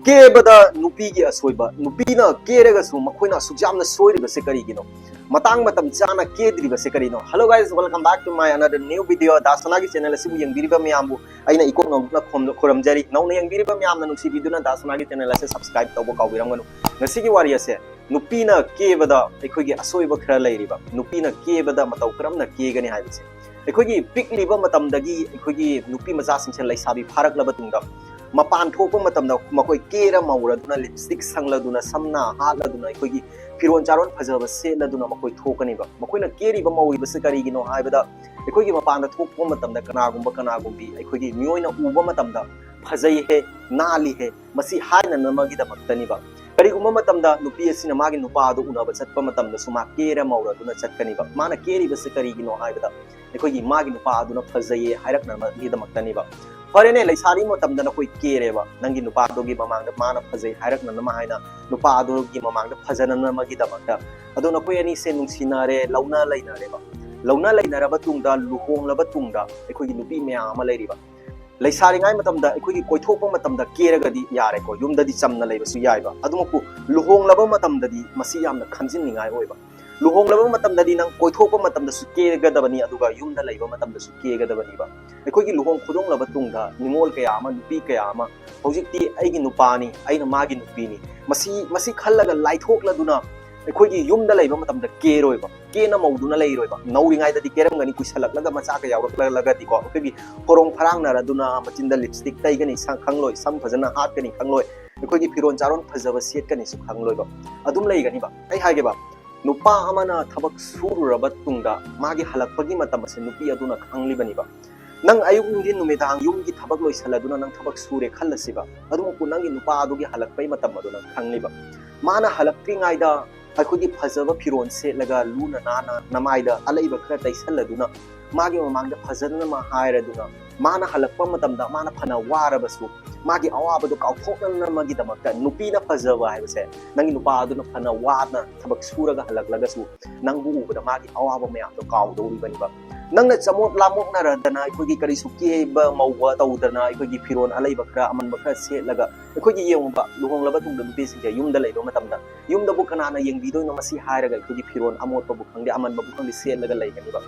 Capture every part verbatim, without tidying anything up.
ꯀꯦꯕꯗ ꯅꯨꯄꯤꯒꯤ ꯑꯁꯣꯏꯕ, ꯅꯨꯄꯤꯅ ꯀꯦꯔꯒꯁꯨ ꯃꯈꯣꯏꯅ ꯑꯁꯨꯛ ꯌꯥꯝꯅ ꯁꯣꯏꯔꯤꯕꯁꯦ ꯀꯔꯤꯒꯤꯅꯣ? ꯃꯇꯥꯡ ꯃꯇꯝ ꯆꯥꯅ ꯀꯦꯗ꯭ꯔꯤꯕꯁꯦ ꯀꯔꯤꯅꯣ? Hello guys, welcome back to my another new video. ꯗꯥ ꯁꯅꯥꯒꯤ channel ꯑꯁꯤꯕꯨ ꯌꯦꯡꯕꯤꯔꯤꯕ ꯃꯌꯥꯝꯕꯨ ꯑꯩꯅ ꯏꯀꯣꯛ ꯅꯧꯅ ꯈꯣꯝ-, ꯈꯨꯔꯨꯝꯖꯔꯤ꯫ ꯅꯧꯅ ꯌꯦꯡꯕꯤꯔꯤꯕ ꯃꯌꯥꯝꯅ ꯅꯨꯡꯁꯤꯕꯤꯗꯨꯅ ꯗꯥ ꯁꯅꯥꯒꯤ channel ꯑꯁꯤ subscribe ꯇꯧꯕ ꯀꯥꯎꯕꯤꯔꯝꯒꯅꯨ꯫ ꯉꯁꯤꯒꯤ ꯋꯥꯔꯤ ꯑꯁꯦ ꯅꯨꯄꯤꯅ ꯀꯦꯕꯗ ꯑꯩꯈꯣꯏꯒꯤ ꯑꯁꯣꯏꯕ ꯈꯔ ꯂꯩꯔꯤꯕ, ꯅꯨꯄꯤꯅ ꯀꯦꯕꯗ ꯃꯇꯧ ꯀꯔꯝꯅ ꯀꯦꯒꯅꯤ ꯍꯥꯏꯕꯁꯦ꯫ ꯑꯩꯈꯣꯏꯒꯤ ꯄꯤꯛꯂꯤꯕ ꯃꯇꯝꯗꯒꯤ ꯑꯩꯈꯣꯏꯒꯤ ꯅꯨꯄꯤ ꯃꯆꯥꯁꯤꯡꯁꯦ ꯂꯩꯁꯥꯕꯤ ꯐꯥꯔꯛꯂꯕ ꯇꯨꯡꯗ ꯃꯄꯥꯟ ꯊꯣꯛꯄ ꯃꯇꯝꯗ ꯃꯈꯣꯏ ꯀꯦꯔ ꯃꯧꯔꯗꯨꯅ, ꯂꯤꯞꯁꯇꯤꯛ ꯁꯪꯂꯗꯨꯅ, ꯁꯝꯅ ꯍꯥꯠꯂꯗꯨꯅ, ꯑꯩꯈꯣꯏꯒꯤ ꯐꯤꯔꯣꯜ ꯆꯥꯔꯣꯟ ꯐꯖꯕ ꯁꯦꯠꯂꯗꯨꯅ ꯃꯈꯣꯏ ꯊꯣꯛꯀꯅꯤꯕ꯫ ꯃꯈꯣꯏꯅ ꯀꯦꯔꯤꯕ ꯃꯧꯔꯤꯕꯁꯤ ꯀꯔꯤꯒꯤꯅꯣ ꯍꯥꯏꯕꯗ, ꯑꯩꯈꯣꯏꯒꯤ ꯃꯄꯥꯟꯗ ꯊꯣꯛꯄ ꯃꯇꯝꯗ ꯀꯅꯥꯒꯨꯝꯕ ꯀꯅꯥꯒꯨꯝꯕꯤ ꯑꯩꯈꯣꯏꯒꯤ ꯃꯤꯑꯣꯏꯅ ꯎꯕ ꯃꯇꯝꯗ ꯐꯖꯩ ꯍꯦ, ꯅꯥꯜꯂꯤ ꯍꯦ, ꯃꯁꯤ ꯍꯥꯏꯅꯅꯕꯒꯤꯗꯃꯛꯇꯅꯤꯕ꯫ ꯀꯔꯤꯒꯨꯝꯕ ꯃꯇꯝꯗ ꯅꯨꯄꯤ ꯑꯁꯤꯅ ꯃꯥꯒꯤ ꯅꯨꯄꯥ ꯑꯗꯨ ꯎꯅꯕ ꯆꯠꯄ ꯃꯇꯝꯗꯁꯨ ꯃꯥ ꯀꯦꯔ ꯃꯧꯔꯗꯨꯅ ꯆꯠꯀꯅꯤꯕ꯫ ꯃꯥꯅ ꯀꯦꯔꯤꯕꯁꯤ ꯀꯔꯤꯒꯤꯅꯣ ꯍꯥꯏꯕꯗ, ꯑꯩꯈꯣꯏꯒꯤ ꯃꯥꯒꯤ ꯅꯨꯄꯥ ꯑꯗꯨꯅ ꯐꯖꯩꯌꯦ ꯍꯥꯏꯔꯛꯅꯕꯒꯤꯗꯃꯛꯇꯅꯤꯕ꯫ ꯐꯔꯦꯅꯦ, ꯂꯩꯁꯥꯔꯤ ꯃꯇꯝꯗ ꯅꯈꯣꯏ ꯀꯦꯔꯦꯕ, ꯅꯪꯒꯤ ꯅꯨꯄꯥꯗꯨꯒꯤ ꯃꯃꯥꯡꯗ ꯃꯥꯅ ꯐꯖꯩ ꯍꯥꯏꯔꯛꯅꯅꯕ ꯍꯥꯏꯅ, ꯅꯨꯄꯥ ꯑꯗꯨꯒꯤ ꯃꯃꯥꯡꯗ ꯐꯖꯅꯅꯕꯒꯤꯗꯃꯛꯇ꯫ ꯑꯗꯣ ꯅꯈꯣꯏ ꯑꯅꯤꯁꯦ ꯅꯨꯡꯁꯤꯅꯔꯦ, ꯂꯧꯅ ꯂꯩꯅꯔꯦꯕ꯫ ꯂꯧꯅ ꯂꯩꯅꯔꯕ ꯇꯨꯡꯗ, ꯂꯨꯍꯣꯡꯂꯕ ꯇꯨꯡꯗ, ꯑꯩꯈꯣꯏꯒꯤ ꯅꯨꯄꯤ ꯃꯌꯥꯝ ꯑꯃ ꯂꯩꯔꯤꯕ꯫ ꯂꯩꯁꯥꯔꯤꯉꯩ ꯃꯇꯝꯗ ꯑꯩꯈꯣꯏꯒꯤ ꯀꯣꯏꯊꯣꯛꯄ ꯃꯇꯝꯗ ꯀꯦꯔꯒꯗꯤ ꯌꯥꯔꯦꯀꯣ, ꯌꯨꯝꯗꯗꯤ ꯆꯝꯅ ꯂꯩꯕꯁꯨ ꯌꯥꯏꯕ꯫ ꯑꯗꯨꯃꯛꯄꯨ ꯂꯨꯍꯣꯡꯂꯕ ꯃꯇꯝꯗꯗꯤ ꯃꯁꯤ ꯌꯥꯝꯅ ꯈꯟꯖꯤꯟꯅꯤꯡꯉꯥꯏ ꯑꯣꯏꯕ꯫ ꯂꯨꯍꯣꯡꯂꯕ ꯃꯇꯝꯗꯗꯤ ꯅꯪ ꯀꯣꯏꯊꯣꯛꯄ ꯃꯇꯝꯗꯁꯨ ꯀꯦꯒꯗꯕꯅꯤ, ꯑꯗꯨꯒ ꯌꯨꯝꯗ ꯂꯩꯕ ꯃꯇꯝꯗꯁꯨ ꯀꯦꯒꯗꯕꯅꯤꯕ꯫ ꯑꯩꯈꯣꯏꯒꯤ ꯂꯨꯍꯣꯡ ꯈꯨꯗꯣꯡꯂꯕ ꯇꯨꯡꯗ ꯅꯤꯉꯣꯜ ꯀꯌꯥ ꯑꯃ, ꯅꯨꯄꯤ ꯀꯌꯥ ꯑꯃ, "ꯍꯧꯖꯤꯛꯇꯤ ꯑꯩꯒꯤ ꯅꯨꯄꯥꯅꯤ, ꯑꯩꯅ ꯃꯥꯒꯤ ꯅꯨꯄꯤꯅꯤ", ꯃꯁꯤ, ꯃꯁꯤ ꯈꯜꯂꯒ ꯂꯥꯏꯊꯣꯛꯂꯗꯨꯅ ꯑꯩꯈꯣꯏꯒꯤ ꯌꯨꯝꯗ ꯂꯩꯕ ꯃꯇꯝꯗ ꯀꯦꯔꯣꯏꯕ, ꯀꯦꯅ ꯃꯧꯗꯨꯅ ꯂꯩꯔꯣꯏꯕ꯫ ꯅꯧꯔꯤꯉꯩꯗꯗꯤ ꯀꯦꯔꯝꯒꯅꯤ, ꯀꯨꯏꯁꯜꯂꯛꯂꯒ ꯃꯆꯥꯒ ꯌꯥꯎꯔꯛꯂꯒꯗꯤꯀꯣ, ꯑꯩꯈꯣꯏꯒꯤ ꯍꯣꯔꯣꯡ ꯐꯔꯥꯡꯅꯔꯗꯨꯅ ꯃꯆꯤꯟꯗ ꯂꯤꯞꯁꯇꯤꯛ ꯇꯩꯒꯅꯤ ꯁ-, ꯈꯪꯂꯣꯏ, ꯁꯝ ꯐꯖꯅ ꯍꯥꯠꯀꯅꯤ ꯈꯪꯂꯣꯏ, ꯑꯩꯈꯣꯏꯒꯤ ꯐꯤꯔꯣꯜ ꯆꯥꯔꯣꯟ ꯐꯖꯕ ꯁꯦꯠꯀꯅꯤꯁꯨ ꯈꯪꯂꯣꯏꯕ꯫ ꯑꯗꯨꯝ ꯂꯩꯒꯅꯤꯕ꯫ ꯑꯩ ꯍꯥꯏꯒꯦꯕ, ꯅꯨꯄꯥ ꯑꯃꯅ ꯊꯕꯛ ꯁꯨꯔꯨꯔꯕ ꯇꯨꯡꯗ ꯃꯥꯒꯤ ꯍꯜꯂꯛꯄꯒꯤ ꯃꯇꯝ ꯑꯁꯦ ꯅꯨꯄꯤ ꯑꯗꯨꯅ ꯈꯪꯂꯤꯕꯅꯤꯕ꯫ ꯅꯪ ꯑꯌꯨꯛ ꯅꯨꯡꯊꯤꯟ ꯅꯨꯃꯤꯗꯥꯡ ꯌꯨꯝꯒꯤ ꯊꯕꯛ ꯂꯣꯏꯁꯜꯂꯗꯨꯅ ꯅꯪ ꯊꯕꯛ ꯁꯨꯔꯦ ꯈꯜꯂꯁꯤꯕ, ꯑꯗꯨꯃꯛꯄꯨ ꯅꯪꯒꯤ ꯅꯨꯄꯥ ꯑꯗꯨꯒꯤ ꯍꯜꯂꯛꯄꯒꯤ ꯃꯇꯝ ꯑꯗꯨ ꯅꯪ ꯈꯪꯂꯤꯕ꯫ ꯃꯥꯅ ꯍꯜꯂꯛꯇ꯭ꯔꯤꯉꯩꯗ ꯑꯩꯈꯣꯏꯒꯤ ꯐꯖꯕ ꯐꯤꯔꯣꯜ ꯁꯦꯠꯂꯒ ꯂꯨꯅ ꯅꯥꯟꯅ ꯅꯃꯥꯏꯗ ꯑꯂꯩꯕ ꯈꯔ ꯇꯩꯁꯜꯂꯗꯨꯅ ꯃꯥꯒꯤ ꯃꯃꯥꯡꯗ ꯐꯖꯅ ꯍꯥꯏꯔꯗꯨꯅ, ꯃꯥꯅ ꯍꯜꯂꯛꯄ ꯃꯇꯝꯗ ꯃꯥꯅ ꯐꯅ ꯋꯥꯔꯕꯁꯨ ꯃꯥꯒꯤ ꯑꯋꯥꯕꯗꯨ ꯀꯥꯎꯊꯣꯛꯅꯅꯕꯒꯤꯗꯃꯛꯇ, ꯅꯨꯄꯤꯅ ꯐꯖꯕ ꯍꯥꯏꯕꯁꯦ ꯅꯪꯒꯤ ꯅꯨꯄꯥ ꯑꯗꯨꯅ ꯐꯅ ꯋꯥꯅ ꯊꯕꯛ ꯁꯨꯔꯒ ꯍꯜꯂꯛꯂꯒꯁꯨ ꯅꯪꯕꯨ ꯎꯕꯗ ꯃꯥꯒꯤ ꯑꯋꯥꯕ ꯃꯌꯥꯝꯗꯣ ꯀꯥꯎꯗꯧꯔꯤꯕꯅꯤꯕ꯫ ꯅꯪꯅ ꯆꯃꯣꯠ ꯂꯥꯃꯣꯛꯅꯔꯗꯅ ꯑꯩꯈꯣꯏꯒꯤ ꯀꯔꯤꯁꯨ ꯀꯦꯕ ꯃꯧꯕ ꯇꯧꯗꯅ ꯑꯩꯈꯣꯏꯒꯤ ꯐꯤꯔꯣꯜ ꯑꯂꯩꯕ ꯈꯔ ꯑꯃꯟꯕ ꯈꯔ ꯁꯦꯠꯂꯒ, ꯑꯩꯈꯣꯏꯒꯤ ꯌꯦꯡꯉꯨꯕ, ꯂꯨꯍꯣꯡꯂꯕ ꯇꯨꯡꯗ ꯅꯨꯄꯤꯁꯤꯡꯁꯦ ꯌꯨꯝꯗ ꯂꯩꯕ ꯃꯇꯝꯗ ꯌꯨꯝꯗꯕꯨ ꯀꯅꯥꯅ ꯌꯦꯡꯕꯤꯗꯣꯏꯅꯣ ꯃꯁꯤ ꯍꯥꯏꯔꯒ ꯑꯩꯈꯣꯏꯒꯤ ꯐꯤꯔꯣꯜ ꯑꯃꯣꯠꯄꯕꯨ ꯈꯪꯗꯦ, ꯑꯃꯟꯕꯕꯨ ꯈꯪꯗꯦ ꯁꯦꯠꯂꯒ ꯂꯩꯒꯅꯤꯕ꯫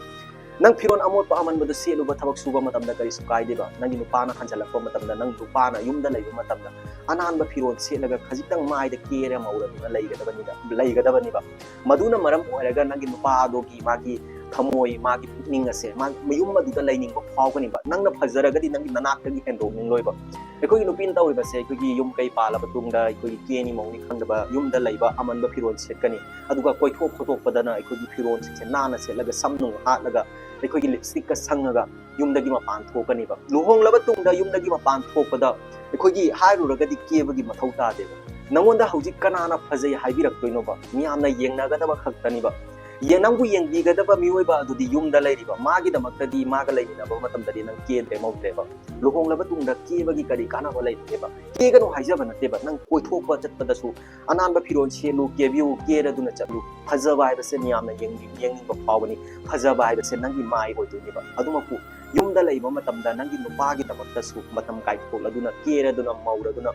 ꯅꯪ ꯐꯤꯔꯣꯜ ꯑꯃꯣꯠꯄ ꯑꯃꯟꯕꯗꯨ ꯁꯦꯠꯂꯨꯕ ꯊꯕꯛ ꯁꯨꯕ ꯃꯇꯝꯗ ꯀꯔꯤꯁꯨ ꯀꯥꯏꯗꯦꯕ꯫ ꯅꯪꯒꯤ ꯅꯨꯄꯥꯅ ꯍꯟꯖꯜꯂꯛꯄ ꯃꯇꯝꯗ ꯅꯪ ꯅꯨꯄꯥꯅ ꯌꯨꯝꯗ ꯂꯩꯕ ꯃꯇꯝꯗ ꯑꯅꯥꯟꯕ ꯐꯤꯔꯣꯜ ꯁꯦꯠꯂꯒ ꯈꯖꯤꯛꯇꯪ ꯃꯥꯏꯗ ꯀꯦꯔ ꯃꯧꯔꯗꯨꯅ ꯂꯩꯒꯗꯕꯅꯤꯗ, ꯂꯩꯒꯗꯕꯅꯤꯕ꯫ ꯃꯗꯨꯅ ꯃꯔꯝ ꯑꯣꯏꯔꯒ ꯅꯪꯒꯤ ꯅꯨꯄꯥ ꯑꯗꯨꯒꯤ ꯃꯥꯒꯤ ꯊꯃꯣꯏ, ꯃꯥꯒꯤ ꯄꯨꯛꯅꯤꯡ ꯑꯁꯦ ꯃꯥ ꯃꯌꯨꯝ ꯑꯗꯨꯗ ꯂꯩꯅꯤꯡꯕ ꯐꯥꯎꯒꯅꯤꯕ꯫ ꯅꯪꯅ ꯐꯖꯔꯒꯗꯤ ꯅꯪꯒꯤ ꯅꯅꯥꯛꯇꯒꯤ ꯍꯦꯟꯗꯣꯛꯅꯤꯡꯂꯣꯏꯕ꯫ ꯑꯩꯈꯣꯏꯒꯤ ꯅꯨꯄꯤꯅ ꯇꯧꯔꯤꯕꯁꯦ, ꯑꯩꯈꯣꯏꯒꯤ ꯌꯨꯝ ꯀꯩ ꯄꯥꯜꯂꯕ ꯇꯨꯡꯗ ꯑꯩꯈꯣꯏꯒꯤ ꯀꯦꯅꯤ ꯃꯧꯅꯤ ꯈꯪꯗꯕ, ꯌꯨꯝꯗ ꯂꯩꯕ ꯑꯃꯟꯕ ꯐꯤꯔꯣꯜ ꯁꯦꯠꯀꯅꯤ꯫ ꯑꯗꯨꯒ ꯀꯣꯏꯊꯣꯛ ꯈꯣꯠꯇꯣꯛꯄꯗꯅ ꯑꯩꯈꯣꯏꯒꯤ ꯐꯤꯔꯣꯜꯁꯤꯡꯁꯦ ꯅꯥꯟꯅ ꯁꯦꯠꯂꯒ, ꯁꯝ ꯅꯨꯡ ꯍꯥꯠꯂꯒ, ꯑꯩꯈꯣꯏꯒꯤ ꯂꯤꯞꯁꯇꯤꯛꯀ ꯁꯪꯉꯒ ꯌꯨꯝꯗꯒꯤ ꯃꯄꯥꯟ ꯊꯣꯛꯀꯅꯤꯕ꯫ ꯂꯨꯍꯣꯡꯂꯕ ꯇꯨꯡꯗ ꯌꯨꯝꯗꯒꯤ ꯃꯄꯥꯟ ꯊꯣꯛꯄꯗ ꯑꯩꯈꯣꯏꯒꯤ ꯍꯥꯏꯔꯨꯔꯒꯗꯤ ꯀꯦꯕꯒꯤ ꯃꯊꯧ ꯇꯥꯗꯦꯕ꯫ ꯅꯪꯉꯣꯟꯗ ꯍꯧꯖꯤꯛ ꯀꯅꯥꯅ ꯐꯖꯩ ꯍꯥꯏꯕꯤꯔꯛꯇꯣꯏꯅꯣꯕ? ꯃꯤꯌꯥꯝꯅ ꯌꯦꯡꯅꯒꯗꯕ ꯈꯛꯇꯅꯤꯕ꯫ ꯌꯦ-, ꯅꯪꯕꯨ ꯌꯦꯡꯕꯤꯒꯗꯕ ꯃꯤꯑꯣꯏꯕ ꯑꯗꯨꯗꯤ ꯌꯨꯝꯗ ꯂꯩꯔꯤꯕ꯫ ꯃꯥꯒꯤꯗꯃꯛꯇꯗꯤ, ꯃꯥꯒ ꯂꯩꯃꯤꯟꯅꯕ ꯃꯇꯝꯗꯗꯤ ꯅꯪ ꯀꯦꯗ꯭ꯔꯦ ꯃꯧꯗ꯭ꯔꯦꯕ꯫ ꯂꯨꯍꯣꯡꯂꯕ ꯇꯨꯡꯗ ꯀꯦꯕꯒꯤ ꯀꯔꯤ ꯀꯥꯟꯅꯕ ꯂꯩꯕꯒꯦꯕ? ꯀꯦꯒꯅꯨ ꯍꯥꯏꯖꯕ ꯅꯠꯇꯦꯕ꯫ ꯅꯪ ꯀꯣꯏꯊꯣꯛꯄ ꯆꯠꯄꯗꯁꯨ ꯑꯅꯥꯟꯕ ꯐꯤꯔꯣꯜ ꯁꯦꯠꯂꯨ, ꯀꯦꯕꯤꯌꯨ, ꯀꯦꯔꯗꯨꯅ ꯆꯠꯂꯨ꯫ ꯐꯖꯕ ꯍꯥꯏꯕꯁꯦ ꯃꯤꯌꯥꯝꯅ ꯌꯦꯡꯅꯤꯡ-, ꯌꯦꯡꯅꯤꯡꯕ ꯐꯥꯎꯒꯅꯤ꯫ ꯐꯖꯕ ꯍꯥꯏꯕꯁꯦ ꯅꯪꯒꯤ ꯃꯥꯏ ꯑꯣꯏꯗꯣꯏꯅꯦꯕ꯫ ꯑꯗꯨꯃꯛꯄꯨ ꯌꯨꯝꯗ ꯂꯩꯕ ꯃꯇꯝꯗ ꯅꯪꯒꯤ ꯅꯨꯄꯥꯒꯤꯗꯃꯛꯇꯁꯨ ꯃꯇꯝ ꯀꯥꯏꯊꯣꯛꯂꯗꯨꯅ, ꯀꯦꯔꯗꯨꯅ, ꯃꯧꯔꯗꯨꯅ,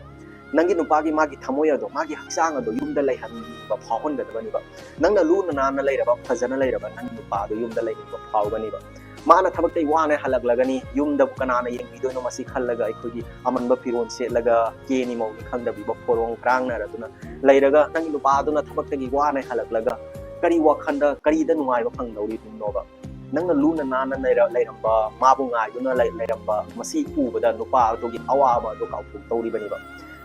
ꯅꯪꯒꯤ ꯅꯨꯄꯥꯒꯤ ꯃꯥꯒꯤ ꯊꯃꯣꯏ ꯑꯗꯣ, ꯃꯥꯒꯤ ꯍꯛꯆꯥꯡ ꯑꯗꯣ ꯌꯨꯝꯗ ꯂꯩꯍꯟꯅꯤꯡꯕ ꯐꯥꯎꯍꯟꯒꯗꯕꯅꯤꯕ꯫ ꯅꯪꯅ ꯂꯨꯅ ꯅꯥꯟꯅ ꯂꯩꯔꯕ, ꯐꯖꯅ ꯂꯩꯔꯕ, ꯅꯪꯒꯤ ꯅꯨꯄꯥ ꯑꯗꯣ ꯌꯨꯝꯗ ꯂꯩꯅꯤꯡꯕ ꯐꯥꯎꯒꯅꯤꯕ꯫ ꯃꯥꯅ ꯊꯕꯛꯇꯩ ꯋꯥꯅ ꯍꯜꯂꯛꯂꯒꯅꯤ, ꯌꯨꯝꯗꯕꯨ ꯀꯅꯥꯅ ꯌꯦꯡꯕꯤꯗꯣꯏꯅꯣ ꯃꯁꯤ ꯈꯜꯂꯒ ꯑꯩꯈꯣꯏꯒꯤ ꯑꯃꯟꯕ ꯐꯤꯔꯣꯜ ꯁꯦꯠꯂꯒ ꯀꯦꯅꯤ ꯃꯧꯅꯤ ꯈꯪꯗꯕꯤꯕ ꯐꯣꯔꯣꯡ ꯀ꯭ꯔꯥꯡꯅꯔꯗꯨꯅ ꯂꯩꯔꯒ, ꯅꯪꯒꯤ ꯅꯨꯄꯥꯗꯨꯅ ꯊꯕꯛꯇꯒꯤ ꯋꯥꯅ ꯍꯜꯂꯛꯂꯒ ꯀꯔꯤ ꯋꯥꯈꯜꯗ, ꯀꯔꯤꯗ ꯅꯨꯡꯉꯥꯏꯕ ꯐꯪꯗꯧꯔꯤꯕꯅꯣꯕ? ꯅꯪꯅ ꯂꯨꯅ ꯅꯥꯟꯅ ꯂꯩꯔ-, ꯂꯩꯔꯝꯕ, ꯃꯥꯕꯨ ꯉꯥꯏꯗꯨꯅ ꯂꯩ-, ꯂꯩꯔꯝꯕ, ꯃꯁꯤ ꯎꯕꯗ ꯅꯨꯄꯥ ꯑꯗꯨꯒꯤ ꯑꯋꯥꯕ ꯑꯗꯨ ꯀꯥꯎꯊꯣꯛꯇꯧꯔꯤꯕꯅꯤꯕ꯫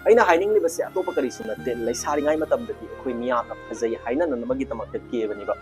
ꯑꯩꯅ ꯍꯥꯏꯅꯤꯡꯂꯤꯕꯁꯦ ꯑꯇꯣꯞꯄ ꯀꯔꯤꯁꯨ ꯅꯠꯇꯦ, ꯂꯩꯁꯥꯔꯤꯉꯩ ꯃꯇꯝꯗꯗꯤ ꯑꯩꯈꯣꯏ ꯃꯤꯌꯥꯝꯅ ꯐꯖꯩ ꯍꯥꯏꯅꯅꯕꯒꯤꯗꯃꯛꯇ ꯀꯦꯕꯅꯤꯕ꯫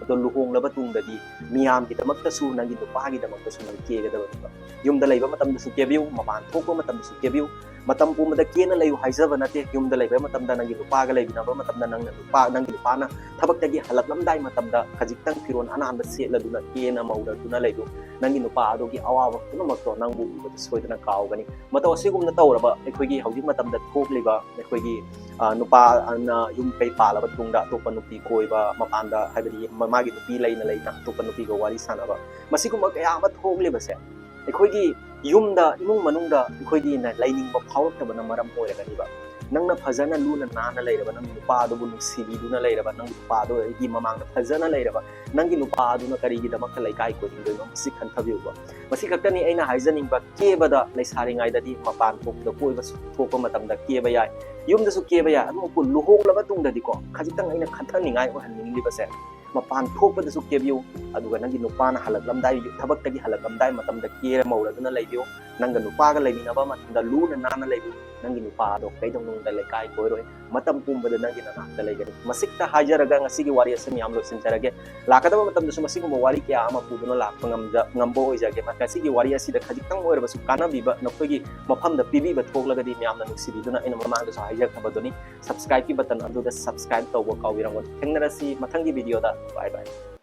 ꯑꯗꯣ ꯂꯨꯍꯣꯡꯂꯕ ꯇꯨꯡꯗꯗꯤ ꯃꯤꯌꯥꯝꯒꯤꯗꯃꯛꯇꯁꯨ, ꯅꯪꯒꯤ ꯅꯨꯄꯥꯒꯤꯗꯃꯛꯇꯁꯨ ꯅꯪ ꯀꯦꯒꯗꯕꯅꯤꯕ꯫ ꯌꯨꯝꯗ ꯂꯩꯕ ꯃꯇꯝꯗꯁꯨ ꯀꯦꯕꯤꯌꯨ, ꯃꯄꯥꯟ ꯊꯣꯛꯄ ꯃꯇꯝꯗꯁꯨ ꯀꯦꯕꯤꯌꯨ꯫ ꯃꯇꯝ ꯄꯨꯝꯕꯗ ꯀꯦꯅ ꯂꯩꯌꯨ ꯍꯥꯏꯖꯕ ꯅꯠꯇꯦ꯫ ꯌꯨꯝꯗ ꯂꯩꯕ ꯃꯇꯝꯗ, ꯅꯪꯒꯤ ꯅꯨꯄꯥꯒ ꯂꯩꯃꯤꯟꯅꯕ ꯃꯇꯝꯗ, ꯅꯪꯅ ꯅꯨꯄꯥ, ꯅꯪꯒꯤ ꯅꯨꯄꯥꯅ ꯊꯕꯛꯇꯒꯤ ꯍꯜꯂꯛꯂꯝꯗꯥꯏ ꯃꯇꯝꯗ ꯈꯖꯤꯛꯇꯪ ꯐꯤꯔꯣꯜ ꯑꯅꯥꯟꯕ ꯁꯦꯠꯂꯗꯨꯅ, ꯀꯦꯅ ꯃꯧꯔꯗꯨꯅ ꯂꯩꯌꯨ꯫ ꯅꯪꯒꯤ ꯅꯨꯄꯥ ꯑꯗꯨꯒꯤ ꯑꯋꯥꯕ ꯄꯨꯝꯅꯃꯛꯇꯣ ꯅꯪꯕꯨ ꯎꯕꯗ ꯁꯣꯏꯗꯅ ꯀꯥꯎꯒꯅꯤ꯫ ꯃꯇꯧ ꯑꯁꯤꯒꯨꯝꯅ ꯇꯧꯔꯕ ꯑꯩꯈꯣꯏꯒꯤ ꯍꯧꯖꯤꯛ ꯃꯇꯝꯗ ꯊꯣꯛꯂꯤꯕ ꯑꯩꯈꯣꯏꯒꯤ ꯑ, ꯅꯨꯄꯥꯅ ꯌꯨꯝ ꯀꯩ ꯄꯥꯜꯂꯕ ꯇꯨꯡꯗ ꯑꯇꯣꯞꯄ ꯅꯨꯄꯤ ꯀꯣꯏꯕ, ꯃꯄꯥꯟꯗ, ꯍꯥꯏꯕꯗꯤ ꯃ-, ꯃꯥꯒꯤ ꯅꯨꯄꯤ ꯂꯩꯅ ꯂꯩꯅ ꯑꯇꯣꯞꯄ ꯅꯨꯄꯤꯒ ꯋꯥꯔꯤ ꯁꯥꯟꯅꯕ, ꯃꯁꯤꯒꯨꯝꯕ ꯀꯌꯥ ꯑꯃ ꯊꯣꯛꯂꯤꯕꯁꯦ, ꯑꯩꯈꯣꯏꯒꯤ ꯌꯨꯝꯗ, ꯏꯃꯨꯡ ꯃꯅꯨꯡꯗ ꯑꯩꯈꯣꯏꯒꯤ ꯅ-, ꯂꯩꯅꯤꯡꯕ ꯐꯥꯎꯔꯛꯇꯕꯅ ꯃꯔꯝ ꯑꯣꯏꯔꯒꯅꯤꯕ꯫ ꯅꯪꯅ ꯐꯖꯅ ꯂꯨꯅ ꯅꯥꯟꯅ ꯂꯩꯔꯕ, ꯅꯪꯒꯤ ꯅꯨꯄꯥ ꯑꯗꯨꯕꯨ ꯅꯨꯡꯁꯤꯕꯤꯗꯨꯅ ꯂꯩꯔꯕ, ꯅꯪꯒꯤ ꯅꯨꯄꯥ ꯑꯗꯨꯒꯤ ꯃꯃꯥꯡꯗ ꯐꯖꯅ ꯂꯩꯔꯕ, ꯅꯪꯒꯤ ꯅꯨꯄꯥ ꯑꯗꯨꯅ ꯀꯔꯤꯒꯤꯗꯃꯛꯇ ꯂꯩꯀꯥꯏ ꯀꯣꯏꯅꯤꯡꯗꯣꯏꯅꯣ? ꯃꯁꯤ ꯈꯟꯊꯕꯤꯌꯨꯕ꯫ ꯃꯁꯤ ꯈꯛꯇꯅꯤ ꯑꯩꯅ ꯍꯥꯏꯖꯅꯤꯡꯕ꯫ ꯀꯦꯕꯗ, ꯂꯩꯁꯥꯔꯤꯉꯩꯗꯗꯤ ꯃꯄꯥꯟ ꯊꯣꯛꯄꯗ, ꯀꯣꯏꯕ ꯊꯣꯛꯄ ꯃꯇꯝꯗ ꯀꯦꯕ ꯌꯥꯏ, ꯌꯨꯝꯗꯁꯨ ꯀꯦꯕ ꯌꯥꯏ, ꯑꯗꯨꯕꯨ ꯂꯨꯍꯣꯡꯂꯕ ꯃꯇꯨꯡꯗꯗꯤꯀꯣ, ꯈꯖꯤꯛꯇꯪ ꯑꯩꯅ ꯈꯟꯊꯅꯤꯡꯉꯥꯏ ꯑꯣꯏꯍꯟꯅꯤꯡꯂꯤꯕꯁꯦ, ꯃꯄꯥꯟ ꯊꯣꯛꯄꯗꯁꯨ ꯀꯦꯕꯤꯌꯨ, ꯑꯗꯨꯒ ꯅꯪꯒꯤ ꯅꯨꯄꯥꯅ ꯍꯜꯂꯛꯂꯝꯗꯥꯏ, ꯊꯕꯛꯇꯒꯤ ꯍꯜꯂꯛꯂꯝꯗꯥꯏ ꯃꯇꯝꯗ ꯀꯦꯔ ꯃꯧꯔꯗꯨꯅ ꯂꯩꯕꯤꯌꯨ꯫ ꯅꯪꯒ ꯅꯨꯄꯥꯒ ꯂꯩꯃꯤꯟꯅꯕ ꯃꯇꯝꯗ ꯂꯨꯅ ꯅꯥꯟꯅ ꯂꯩꯕꯤꯌꯨ꯫ ꯅꯪꯒꯤ ꯅꯨꯄꯥ ꯑꯗꯣ ꯀꯩꯗꯧꯅꯨꯡꯗ ꯂꯩꯀꯥꯏ ꯀꯣꯏꯔꯣꯏ, ꯃꯇꯝ ꯄꯨꯝꯕꯗ ꯅꯪꯒꯤ ꯅꯅꯥꯛꯇ ꯂꯩꯒꯅꯤ꯫ ꯃꯁꯤꯇ ꯍꯥꯏꯖꯔꯒ ꯉꯁꯤꯒꯤ ꯋꯥꯔꯤ ꯑꯁꯤ ꯃꯌꯥꯝ ꯂꯣꯏꯁꯤꯟꯖꯔꯒꯦ꯫ ꯂꯥꯛꯀꯗꯕ ꯃꯇꯝꯗꯁꯨ ꯃꯁꯤꯒꯨꯝꯕ ꯋꯥꯔꯤ ꯀꯌꯥ ꯑꯃ ꯄꯨꯗꯨꯅ ꯂꯥꯛꯄ ꯉꯝꯖ-, ꯉꯝꯕ ꯑꯣꯏꯖꯒꯦ꯫ ꯉꯁꯤꯒꯤ ꯋꯥꯔꯤ ꯑꯁꯤꯗ ꯈꯖꯤꯛꯇꯪ ꯑꯣꯏꯔꯕꯁꯨ ꯀꯥꯟꯅꯕꯤꯕ ꯅꯈꯣꯏꯒꯤ ꯃꯐꯝꯗ ꯄꯤꯕꯤꯕ ꯊꯣꯛꯂꯒꯗꯤ, ꯃꯌꯥꯝꯅ ꯅꯨꯡꯁꯤꯕꯤꯗꯨꯅ ꯑꯩꯅ ꯃꯃꯥꯡꯗꯁꯨ ꯍꯥꯏꯖꯈ꯭ꯔꯕꯗꯨꯅꯤ, subscribe ꯀꯤ button ꯑꯗꯨꯗ subscribe ꯇꯧꯕ ꯀꯥꯎꯕꯤꯔꯝꯒꯅꯨ꯫ ꯊꯦꯡꯅꯔꯁꯤ ꯃꯊꯪꯒꯤ video ꯗ꯫ Bye bye꯫